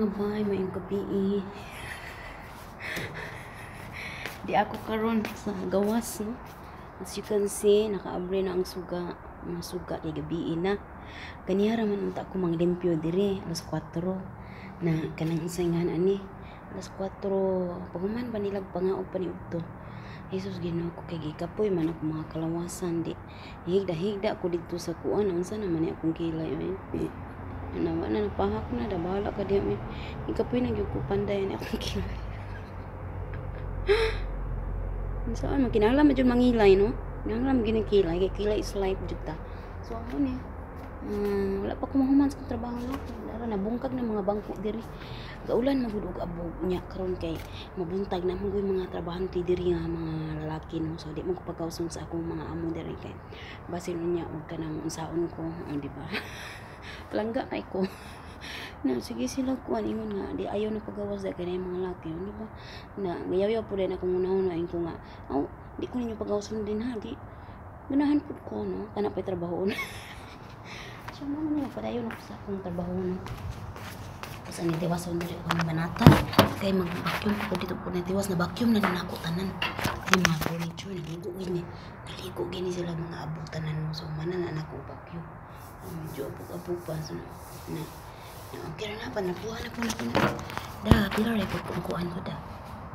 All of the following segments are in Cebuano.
Mga bay, maayong gabii. Di ako karon sa gawas, no? As you can see, nakaabri na ang suga. Mga suga kay gabii na. Ganiha ra man unta ko manglimpyo diri alas 4 na kanang unsay nga ani. Alas 4 paghuman ba nilag pangaob pa ni udto. Jesus, Ginoo ko, kay gikapoy man ako mga kalawasan di. Higda-higda ko didto sa kuan, unsa naman ni akong kilay oy. Nawa na napahak na da, bahala ka diha mi. Gikapoy na gyud ko panday ni akong kilay. Unsa man kinahanglan man jud mangilay, no? Kinahanglan man gyud kilay kay kilay is life jud ta. So amo ni. Wala pa ko mahuman sa akong trabaho, no. Dara nabungkag na mga bangko diri. Gaulan magud og abog nya karon kay mabuntag na man gud mga trabahante diri nga mga lalaki, no. So di man ko pagkawson sa akong mga amo diri kay basin unya og kanang unsaon ko, oh, di ba? Palangga kay ko. Na sige sila kuan ingon nga di ayaw na pagawas da kay mga laki, oh, di ba? Na gayaw-yaw po din akong unahon na ko nga, oh, di ko ninyo pagawson din ha, di ganahan pud ko, no, kana pay trabaho. So mo man padayon ako sa akong trabaho, no. Sa ni tiwason diri ako ng banata kay mag-vacuum ko dito po na tiwas na vacuum na nako tanan. Kay mga furniture naligo gini. Naligo gini sila mga abog tanan, no. So mana na nako vacuum. Medyo abog-abog pa so na, na okay ra na pa napuha na po na po na. Da pila ra ko kuan ko da.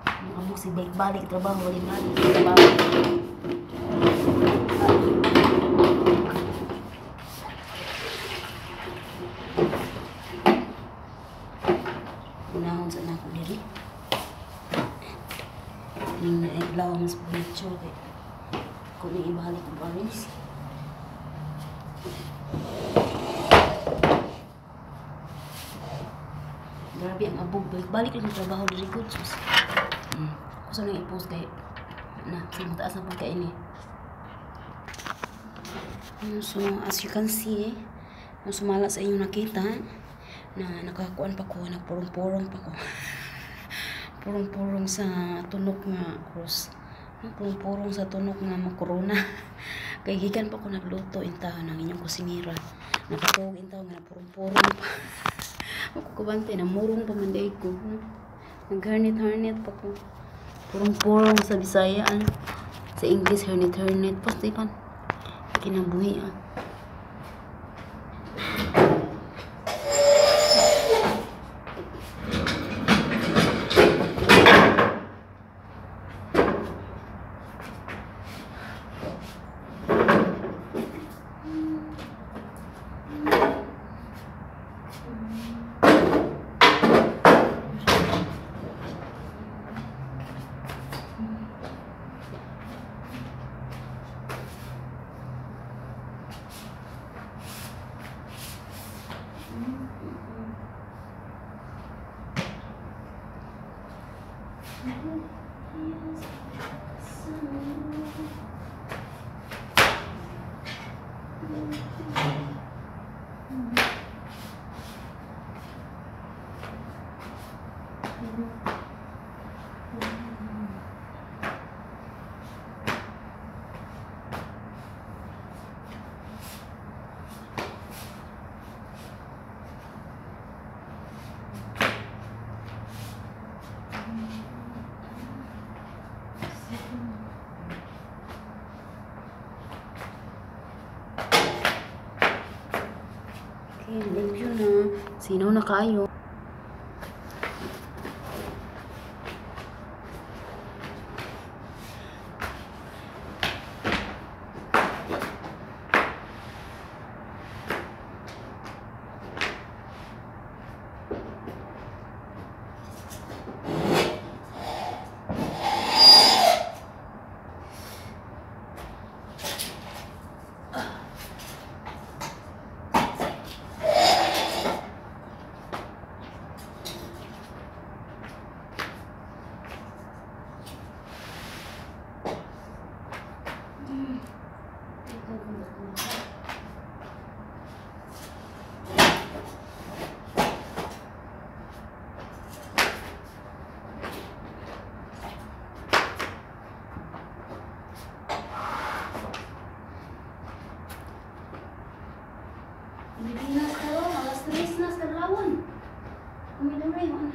Ang abog si balik-balik trabaho, balik-balik trabaho. Unahon sa nako diri. Ning naiglaw mas furniture kay ko ni ibalik og orange. Grabe ang abog, balik-balik lang trabaho diri gud sus. Kusa nang i-post kay na sa mataas na pagkain eh. So as you can see, no, sumala sa inyong nakita na nakakuan pa ko, nagpurong-purong pa ko. Purong-purong sa tunok nga cross. No, purong-purong sa tunok nga makorona. Kay gikan pa ko nagluto intaw ng inyong kusinira. Nakatuog intaw nga napurong-purong pa. Ako kabante na murong pa man day ko. Nagharnit-harnit pa ko. Purong-purong sa Bisaya, ano. Sa English harnit-harnit pa di pan. Kinabuhi ah. Okay, limpyo na. Sino na kayo?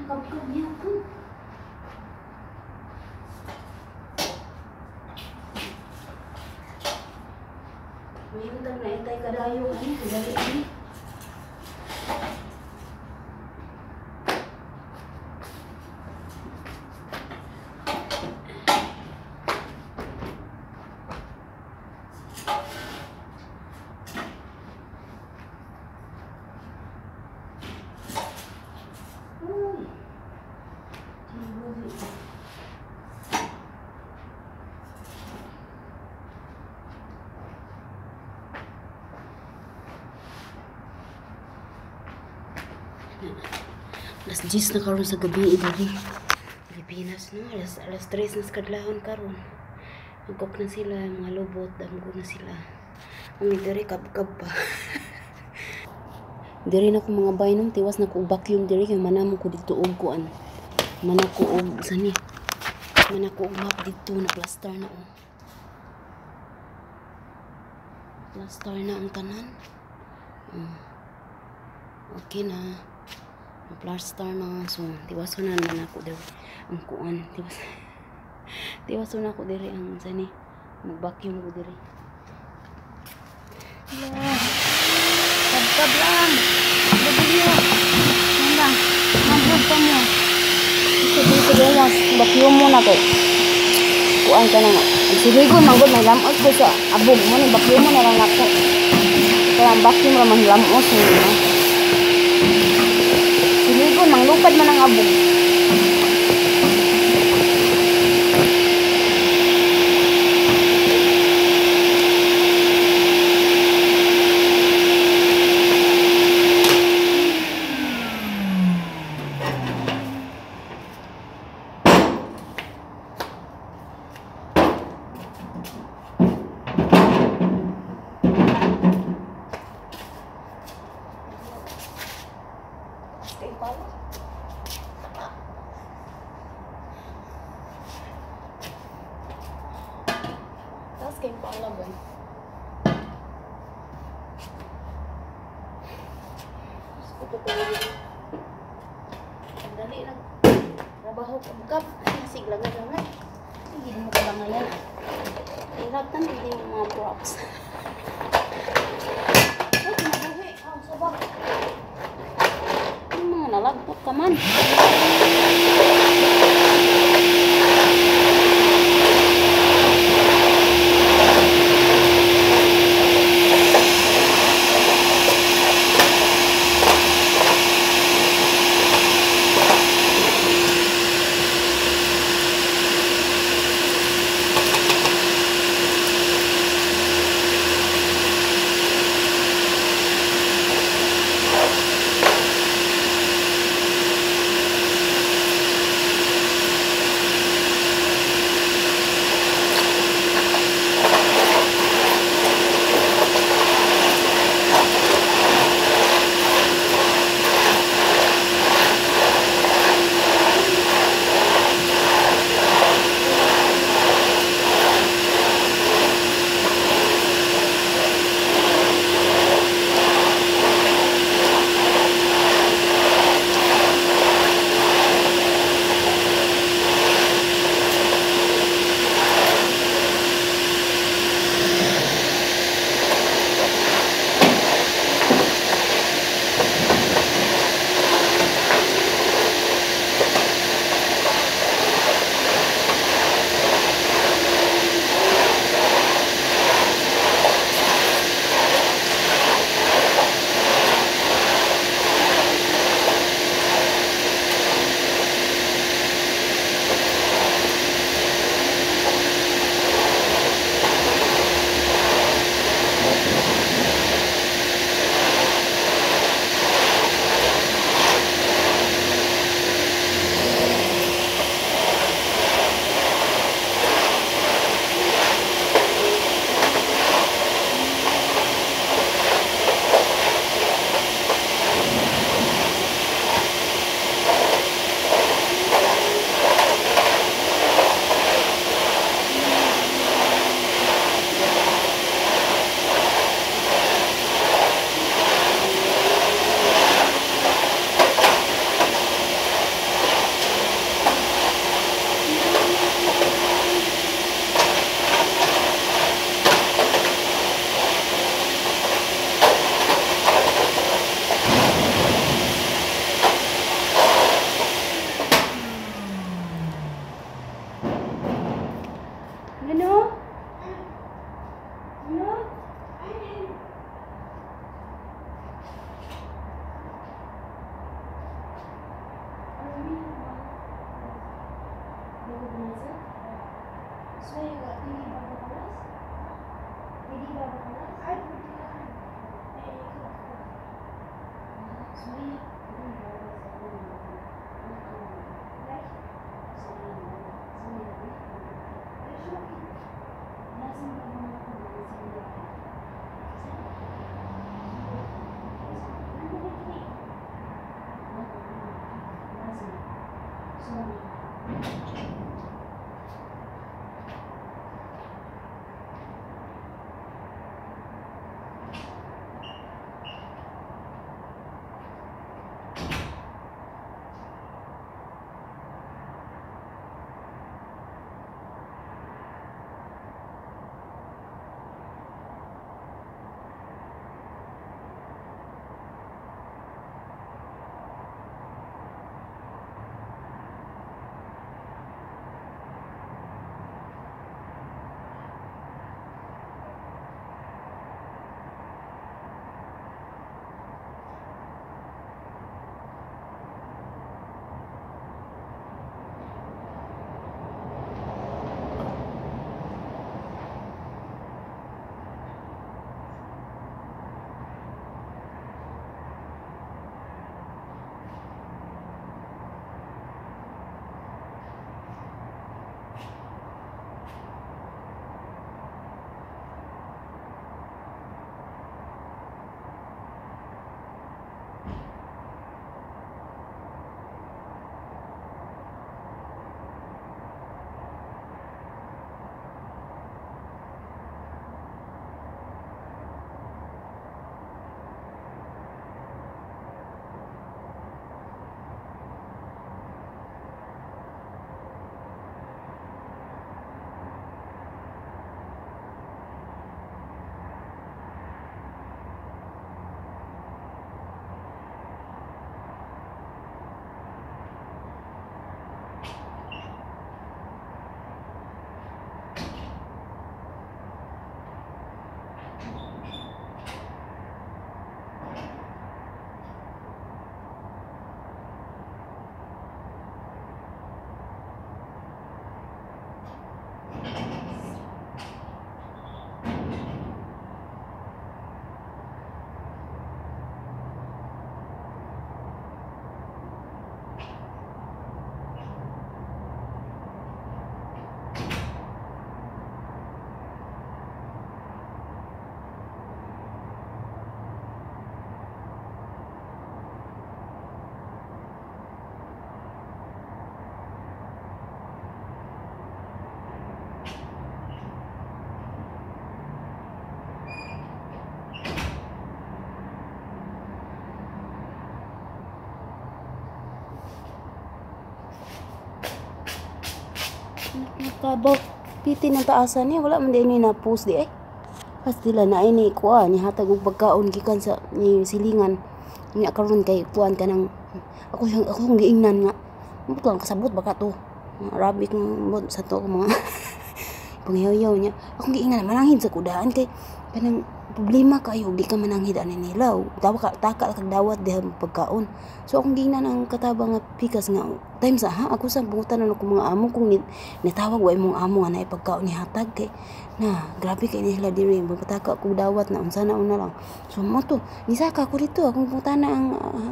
Nakabkab niya po. Mahimutang na itay kadayo ani, dali ani. Uy. Alas 10 na karon sa gabi diri. Pilipinas, no, alas 3 na sa kadlawon karon. Nagkok na sila mga lobot, damgo na sila. Ang diri kabkab pa. Diri na ko mga bay nung tiwas na ko vacuum diri kay manamo ko didto og kuan. Mana ko og sani. Mana ko og map didto na plaster na oh. Plaster na ang tanan. Okay na. Plaster na, so tiwason na naman ako diri ang kuan, tiwas tiwason na ako diri ang sani, mag-vacuum ko diri. Kabkab lang W nanda nandun pa mo ito dito gawas vacuum mo na kay kuan ka na nga siligon manggod may lamos ko sa abog mo ni vacuum mo na lang nako kaya ang vacuum ra man lamos ni no? Siligon manglupad man ang abog. Taas kayong panglaban. Ang dali lang. Trabaho kabkab. Ay, nasiglaga-laga. Hindi mo kabangayan. Hirap tan, hindi mo mga props. Ay, kinabuhi. Aw, sabak. Ang mga nalagpot ka man. So, nakabaw piti ng taasan niya, wala man din ni na post di eh. Pastila na ay ni kuha ni hatag og pagkaon gikan sa ni silingan niya karon kay kuan kanang ako yung akong giingnan nga mo lang kasabot baka to Arabic mo sa to mga pangyaw niya akong giingnan mananghid sa kudaan kay kanang problema kayo di ka mananghid ani nila tawa ka taka kag dawat diha pagkaon. So akong giingnan ang katabang nga pikas nga time sa ha ako sa bungutan na ko mga amo kung nitawag wa imong amo nga naay pagkaon ni hatag kay na grabe kay nila diri pataka kog dawat na unsa na una lang. So mo to nisaka ko dito akong butana ang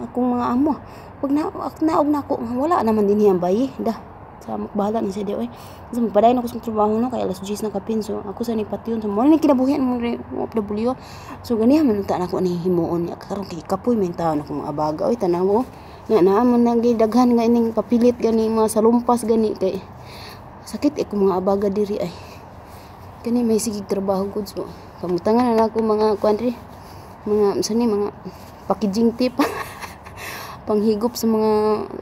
akong mga amo pag na naog nako wala naman dinhi ang bayi da sa bahala ni siya di oy. So magpadayon ako sa trabaho no kay alas 10 na kapin, so ako sa ni patyon so mo ni kinabuhian mo OFW. So ganiha man unta nako ni himuon niya karon kay kapoy man taon ako mga abaga oy tanaw na naa man nagidaghan nga ining kapilit gani mga salumpas gani kay sakit eh ko mga abaga diri ay kani may sigig trabaho gud. So pamutangan na nako mga kuan diri mga unsa ni mga packaging tip panghigop sa mga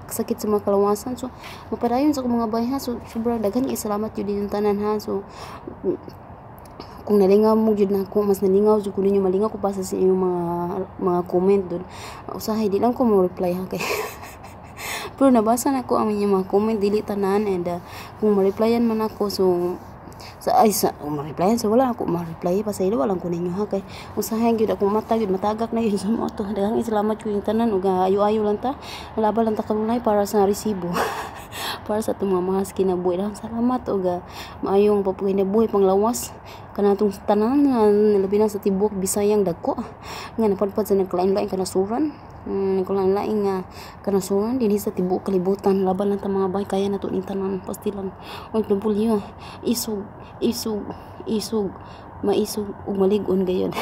sakit sa mga kalawasan. So mapadayon sa akong mga bayha. So sobrang daghan kay salamat jud inyong tanan ha. So kung nalingaw mo jud nako, mas nalingaw jud ko ninyo, malingaw ko pa sa inyong mga comment dun. Usahay di lang ko mo reply ha kay pero nabasa na ko ang inyong mga comment dili tanan and kung ma-replyan man ako so sa ay sa ma-replyan so wala ako ma-reply pa sa ilo walang ko ninyo ha kay usahay gyud akong mata gyud matagak na yun sa mo to. Daghang salamat jud yung tanan ug ayo-ayo lang ta, laban lang ta kanunay para sa resibo para sa atong mga mahas kinabuhi. Daghang salamat ug maayong pagkinabuhi panglawas kanatong tanan labi na sa tibuok Bisayang dagko nga napadpad sa nagkalain-laing kanasuran, nagkalain-laing nga kanasuran dinhi sa tibuok kalibutan. Laban lang ta mga bay, kaya nato ning tanan pasti lang. Oy W isog isog isog maisog ug malig-on gayud.